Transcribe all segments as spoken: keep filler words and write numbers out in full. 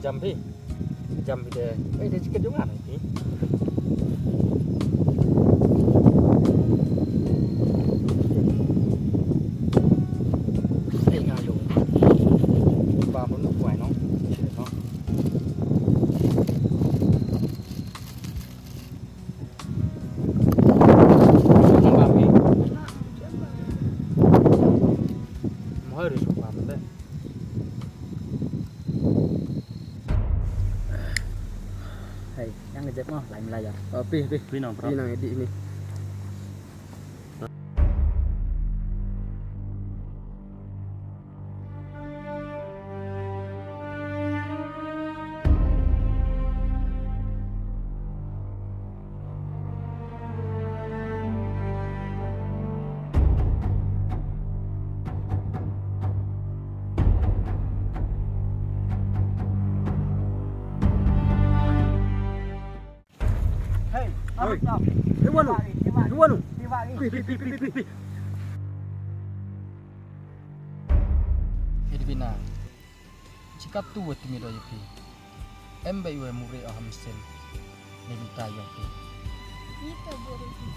Jam phi. Jam phi de. Eh, de jikat jong nga phi. Eh, nga ïoh. Ba pun kwai nong. Nong. Ba phi. Mo hai ru ba pun de. Hei, yang ngejep mo, lain Melayu. Oh, pi, pi. Pi nang, bro. Pi nang edit ni. Hey, hey. Hey, wanu. Hey, wanu. Pi, pi, pi, pi, pi, pi. Edwina. Chi katu wa timi do ïa phi. Em ba iwa mure o hamsen. Ne mita ïa phi. Ito buru phi.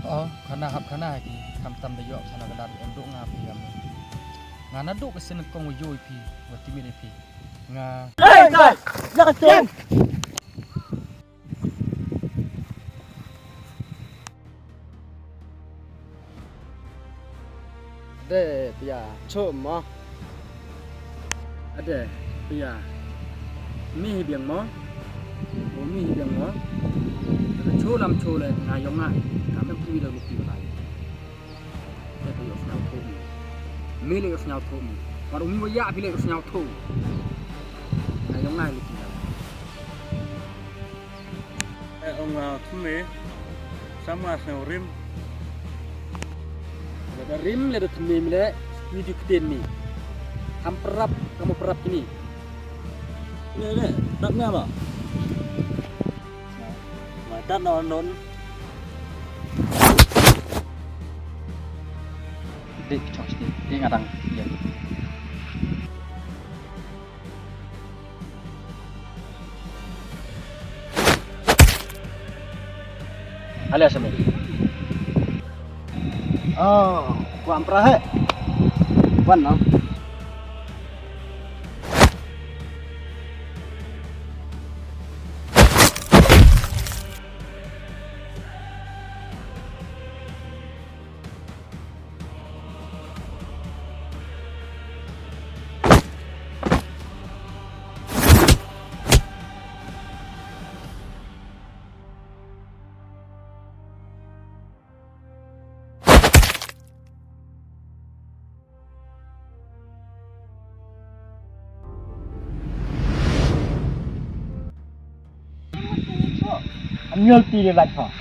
Oh, khana hap khana ki. Kham tam da ïoh sana galar em duk nga phi am. Nga na duk ka sen kong wa ïoh phi. Wa timi de phi. Nga. Hey, guys. Jangan. Ade pia cho mo. Ade pia. Mi hi biang mo. O mi hi biang mo. Cho lam cho le nga yong ngai. Ka mem pui le lupi lai. Ade pia sñiaw tho mi. Mi le sñiaw tho mi. Baru mi wa ya phi le sñiaw tho. Nga yong ngai lupi lai. Eh, ong, ah, thymme, sam nga sngewrim. Lada rim, lada thymme, lada video ktien mi. Ham prap, kamu prap kini. Ne, ne, prap nga ba. Ma tat na non. Dik chos ni, dik ngadang. Ya. Alias apa? Oh, ku ampra he. Wan noh. Am nyol ti le lait ho.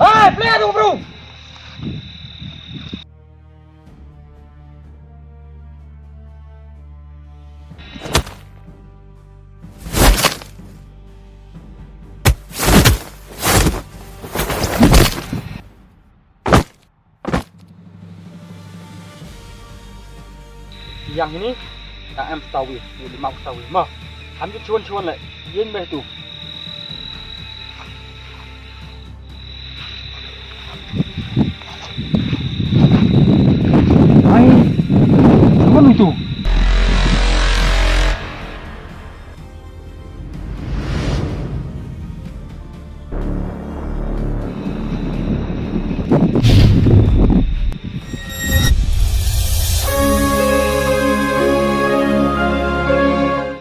Ai, play tu bro. Yang ini, ta em stawi, ini mau stawi. Ma, ham ju chuan chuan le, yin meh tu. Ai, chuan itu.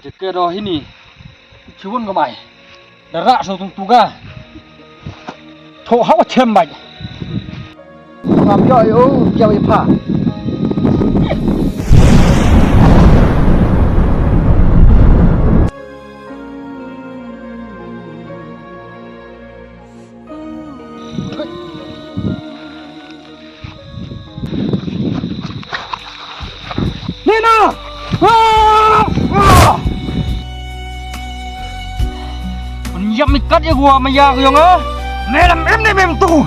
Jeke do hini. Chiwon ko mai. Dara so tung tuga. Tho hawa chem bai. Ngam yo yo yo ipa. Nina! Ah! Ah! Yam ikat ya gua maya ko yong ah. Melam em ne mem tu.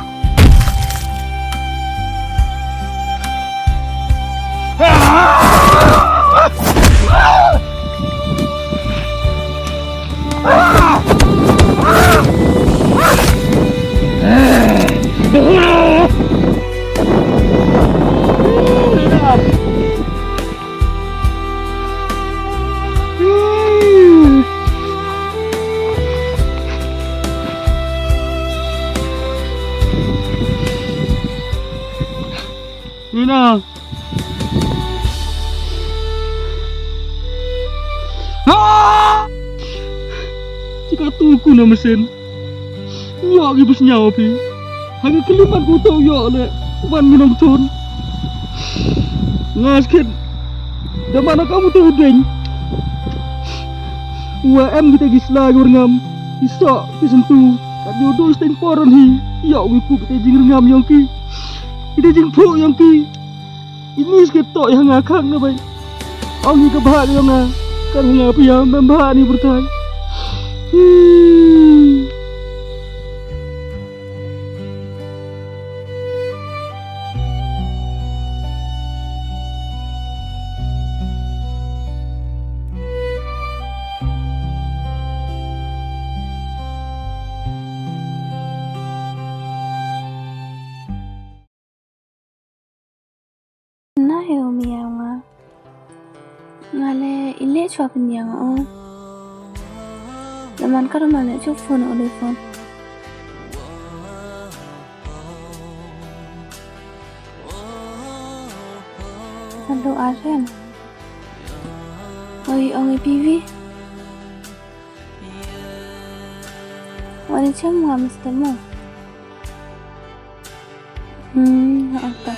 Nina. Ah! Chika tu ku na mesin. Yo gi bus nyaw pi. Hang keliman ku tau yo le. Wan minong ton. Ngas kit. Da mana kamu tu ding. Wa em kita gisla gur ngam. Iso kisentu. Kat yo dos teng poron hi. Yo wi ku kita jing ngam yong ki. Kita jing phu yong ki. Ini skit to yang ngakak na bai. Ong hi ka bha ka yong nga. Kan nga pia mem bha ni bertai. Hmm. Na he u mi ya nga. Nga le ile chwa pin ya nga o. Leman kar ma le chwa phone o le phone. Hello Aryan. Oi ong e P V. Wani chang nga mesti mo. Hmm, ha ta.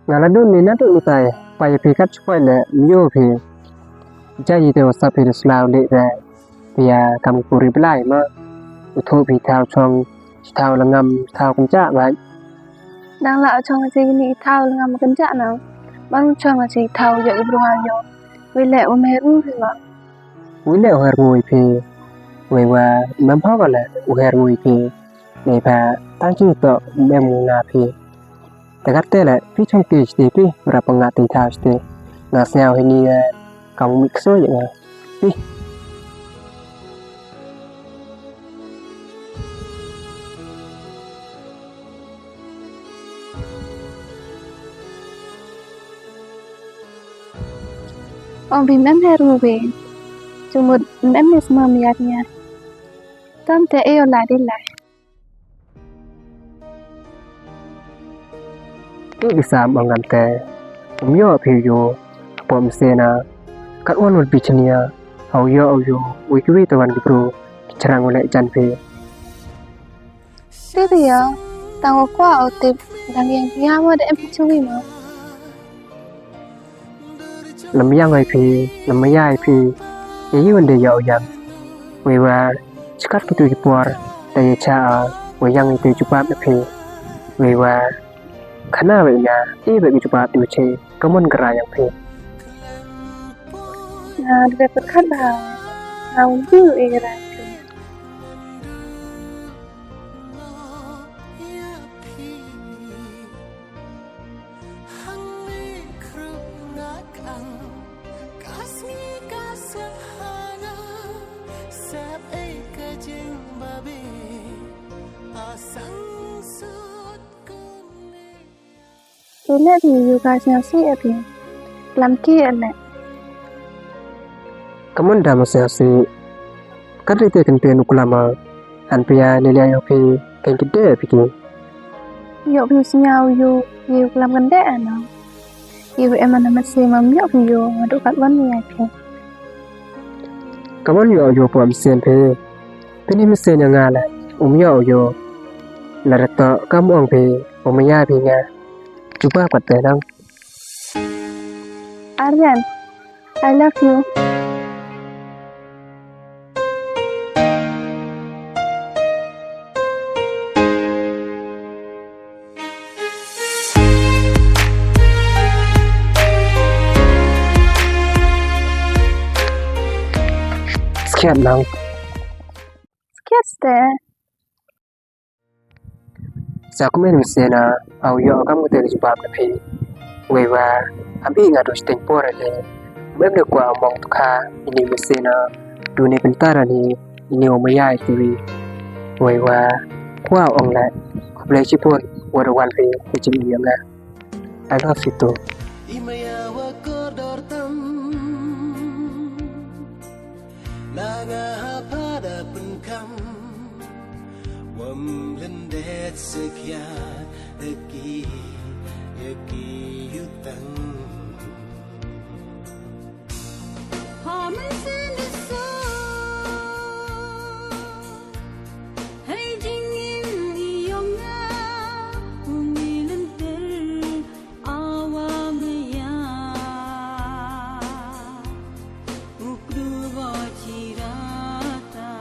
Nga la dun ni na dun ni tai, pa ya phi kat chupai le myo phi. Jai te wasa phi de slau le de. Pia kam puri belai ma. U tho phi thau chong, thau la ngam, thau kan cha ba. Dang la chong chi ni thau la ngam kan cha na. Ban chong chi thau ya i brunga yo. Wei le u meru phi ma. Wei le u her ngui phi. Wei wa mam ha ka le u her ngui phi. Nei pha tang chi to mem nga phi. Te kat te le phi chong ke sti phi ra pa nga ting thau sti. Nga sngau hi ni eh, ka mu mik so ya nga. Phi. Ong bi mem her mu be. Chumut mem ne sma miat nya. Tam te e o la de la. Ti bi sam ong ngam te. Um yo phi yo. Pom se na. Kat wan wan bi chnia. Hau yo au yo. Wi ki wi te wan ki bru. Ki cherang wan le jan phi. Ti bi yo. Tang wa kwa au tip. Dang yang ya mo de em phi chui mo. Lam yang ai phi, lam ya ai phi. Ye yi wan de yau yang. Wei wa, chikat ki tu ki por, da ye cha a, wei yang i tu jubab na phi. Wei wa, khana wei ya, i wei ki jubab tu che, kamon kara yang phi. Na de perkat ba, na un tu i kara. Hangne khrup nga kang, ka sngi ka sahana, sep ei ka jingbabe, a sang sut kone. Ile bi yu ka sngewsih ati. Klam ki ele. Kamon da ma sngewsih. Kat rite kan pia nu klama. Han pia lele yo phi kan kide phi ki. Yo phi sngau yo yo klam kan de ano. Yo em ana masi mam yo phi yo ngadu kat wan ni ai phi. Kamon yo yo pom sen phi. Pini mesen ya nga la um yo yo. La reto kam ong phi um ya phi nga. Chupa kat te nang. Aryan, I love you. Skhiat lang. Skhiat ste. Sa kumne mesen a, au yo kam kute jubab na phi. Wei wa, am i nga do steng por le. Mem de kwa mong tu kha, ini mesen a, du ne pentar ni, ini o maya itu wi. Wei wa, kwa ong le, kuble chipur, wa do wan phi, kuchim ni nga. I love you too. I maya wa kordor tam. Na nga ha pada penkam. Wam lendet sekiat eki eki yutang. Ha mesen so. Hai jingim i yong nga. Umi lenter. Awa maya ukdu go chirata.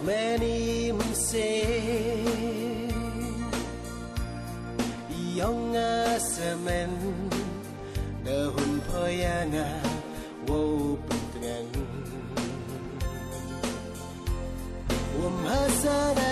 Kmeni mse yong a semen dahun poyanga wo pentngan. Wam hasana